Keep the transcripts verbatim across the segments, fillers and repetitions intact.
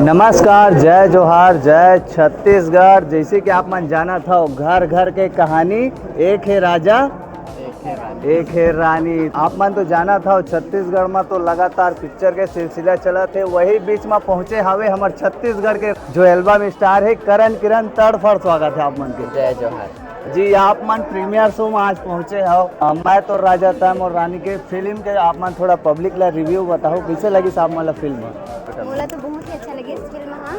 नमस्कार, जय जोहार, जय छत्तीसगढ़। जैसे कि आप मन जानत हव, घर घर के कहानी, एक हे राजा, एक हे रानी। आप मन तो जानत हव, छत्तीसगढ़ में तो लगातार पिक्चर के सिलसिला चलत हे। वही बीच में पहुंचे हवे हमर छत्तीसगढ़ के जो एल्बम स्टार हे करण किरण। तड़फड़ स्वागत हे आप मन के। जय जोहार। जी, आप मन प्रीमियर शो में आज पहुंचे हव। अ, मैं तो राजा, तैं मोर रानी के फिल्म के आप मन थोड़ा पब्लिक ला रिव्यू बताओ, कैसे लगिस आप मन ला फिल्म? मोला तो बहुत ही अच्छा लगिस फिल्म, हाँ,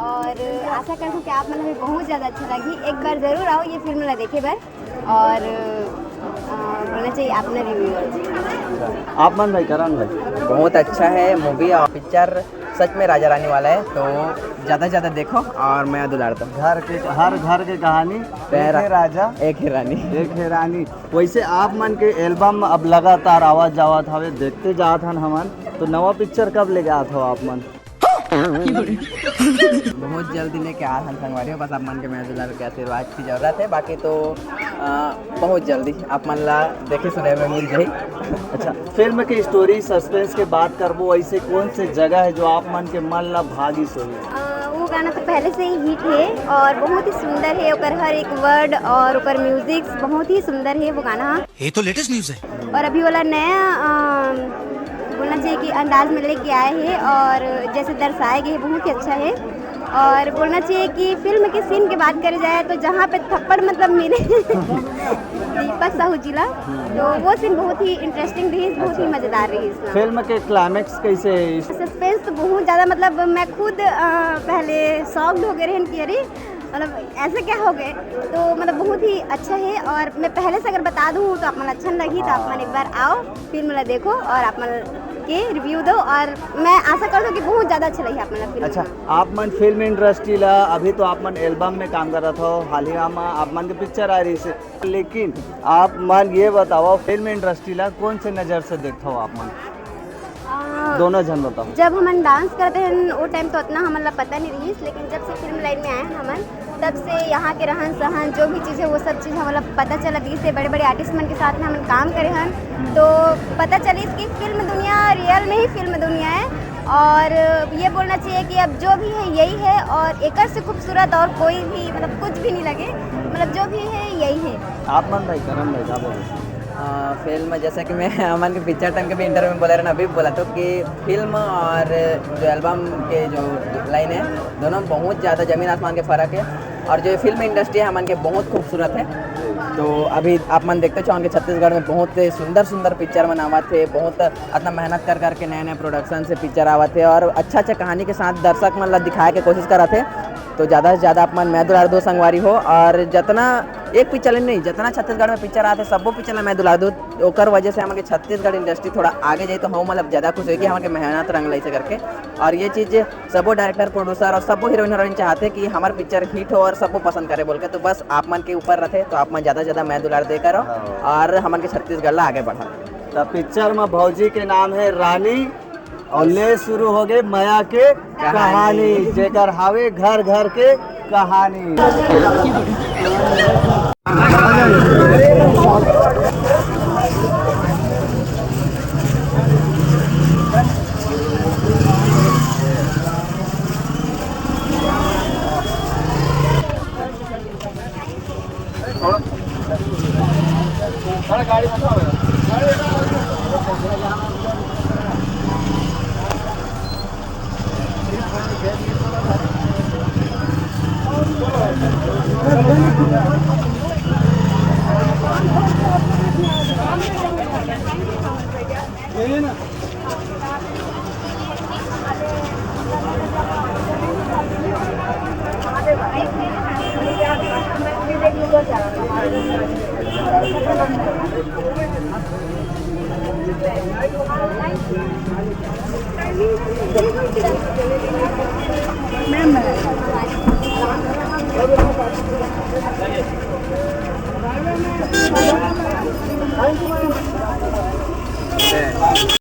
और आशा करथंव कि आप मन ला भी बहुत ज़्यादा अच्छा लगही। एक बार जरूर आओ ये फिल्म ला देखे बर, और अ, बोलना चाहिए अपना रिव्यू। आप मन भाई, करण भाई। बहुत अच्छा है मूवी और पिक्चर सच में राजा रानी वाला है, तो ज़्यादा से ज़्यादा देखो और मैं दुलार दो। घर के, हर घर के कहानी, पैर एक हे राजा, एक हे रानी। एक हे रानी। वैसे आप मन के एल्बम अब लगातार आवत जावत हवे, देखते जात हन हमन, तो नवा पिक्चर कब लेके आत हो आप मन? बहुत जल्दी लेके आ हन संगवारी हो, बस आप मन के मैं दुलार के आशीर्वाद की जरूरत है, बाकी तो अ, बहुत जल्दी आप मन ला देखे सुने में मिल जाही। अच्छा, फिल्म के स्टोरी सस्पेंस के बात करबो, ऐसे कौन से जगह है जो आप मन के मन ला भागी सोही? अ, वो गाना तो पहले से ही हिट है और बहुत ही सुंदर है, ओकर हर एक वर्ड और ओकर म्यूजिक बहुत ही सुंदर है वो गाना। ये तो लेटेस्ट न्यूज़ है। और अभी वाला नया अ, बोलना चाहिए कि अंदाज में लेके आए हैं और जैसे दर्शाए गए हैं बहुत ही अच्छा है। और बोलना चाहिए कि फिल्म के सीन की बात करी जाए तो जहाँ पे थप्पड़ मतलब मिले दीपक साहू जी ला, तो वो सीन बहुत ही इंटरेस्टिंग रही, बहुत ही अच्छा। मज़ेदार रही इसमें। फिल्म के क्लाइमैक्स कैसे है इस? सस्पेंस तो बहुत ज़्यादा, मतलब मैं खुद अ, पहले शॉक्ड हो गए रहन कि अरे मतलब ऐसे क्या हो गए, तो मतलब बहुत ही अच्छा है। और मैं पहले से अगर बता दूँ तो आप मन अच्छा नहीं लगी, तो आप मन एक बार आओ, फिल्म ला देखो और आप मन के रिव्यू दो, और मैं आशा करथंव कि बहुत ज़्यादा अच्छा लगी आप मन ला फिल्म। अच्छा, आप मन फिल्म इंडस्ट्री ला, अभी तो आप मन एल्बम में काम करत हो, हाल ही में आप मन के पिक्चर आ रही है, लेकिन आप मन ये बताओ, फिल्म इंडस्ट्री ला कौन से नज़र से देखते हो आप मन? आ, दोनों झन बताओ। जब हमन डांस करते हैं वो टाइम तो उतना हमन ला पता नहीं रही, लेकिन जब से फिल्म लाइन में आए हैं हमन, तब से यहाँ के रहन सहन, जो भी चीज़ है, वो सब चीज़ हमन ला पता चलत रहिस है। बड़े बड़े आर्टिस्ट मन के साथ में हमन काम करे हन, तो पता चलिस कि फिल्म दुनिया रियल में ही फिल्म दुनिया है। और ये बोलना चाहिए कि अब जो भी है यही है, और एकर से खूबसूरत और कोई भी मतलब कुछ भी नहीं लगे, मतलब जो भी है यही है। आप मन भाई, करण भाई, का बोले? अ, फिल्म जैसा कि मैं हमन के पिक्चर टाइम के भी इंटरव्यू में बोले रहन, अभी भी बोला तो कि फिल्म और जो एल्बम के जो लाइन है, दोनों में बहुत ज़्यादा ज़मीन आसमान के फ़र्क है। और जो फिल्म इंडस्ट्री है हमन के बहुत खूबसूरत है। तो अभी आप मन देखते हो हमन के छत्तीसगढ़ में बहुत सुंदर सुंदर पिक्चर मन आवत है, बहुत अतना मेहनत कर करके नए नए प्रोडक्शन से पिक्चर आवत है और अच्छा अच्छा कहानी के साथ दर्शक मन ला दिखाए के कोशिश करत है। तो ज़्यादा से ज़्यादा आप मन मैं दुलार दो संगवारी हो, और जतना एक पिक्चर नहीं, जतना छत्तीसगढ़ में पिक्चर आते, सब्बो पिक्चर ला मैं दुलार दो। ओकर वजह से हमन के छत्तीसगढ़ इंडस्ट्री थोड़ा आगे जाए, तो हम मतलब ज़्यादा खुश होई कि हमन के मेहनत रंग लाई से करके। और ये चीज़ सब्बो डायरेक्टर, प्रोड्यूसर और सब्बो हीरोइन हीरोइन चाहते कि हमार पिक्चर हिट हो और सब्बो पसंद करे बोल के। तो बस आप मन के ऊपर रहते, तो आप मन ज़्यादा से ज़्यादा मैं दुलार दे करो हाँ। और हमन के छत्तीसगढ़ ला आगे बढ़ाओ। तो पिक्चर में भौजी के नाम है रानी, और ले शुरू हो गए मया के कहानी, जेकर हावे घर घर के कहानी।